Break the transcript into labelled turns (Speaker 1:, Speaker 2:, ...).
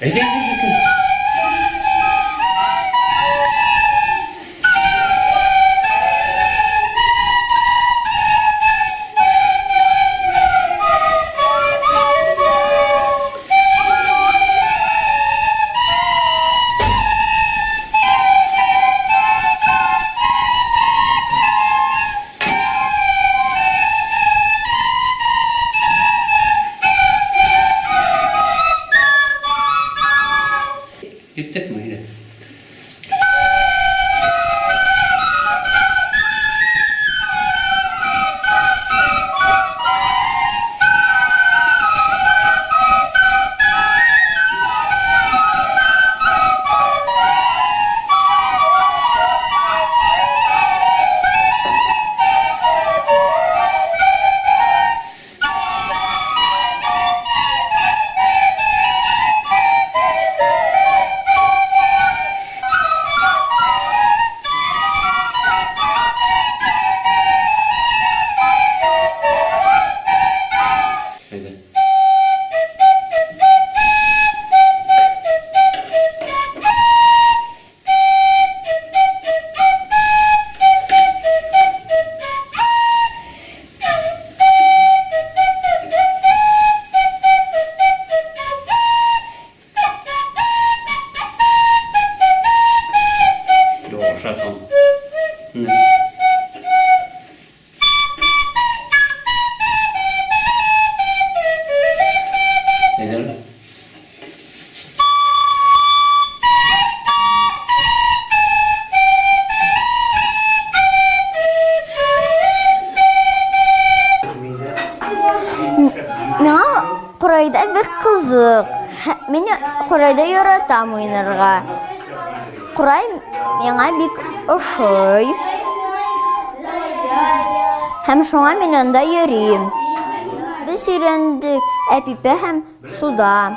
Speaker 1: Әйдә, әйдә, әйдә. Киттекме, әйдә. Әйдә. До, Әйдә.
Speaker 2: Миңа курайда бик кызык. Мин курайда яратам уйнарга. Курай миңа бик ошый. Һәм шуңа мин анда йөрим. Без өйрәндек Әпипә һәм суда.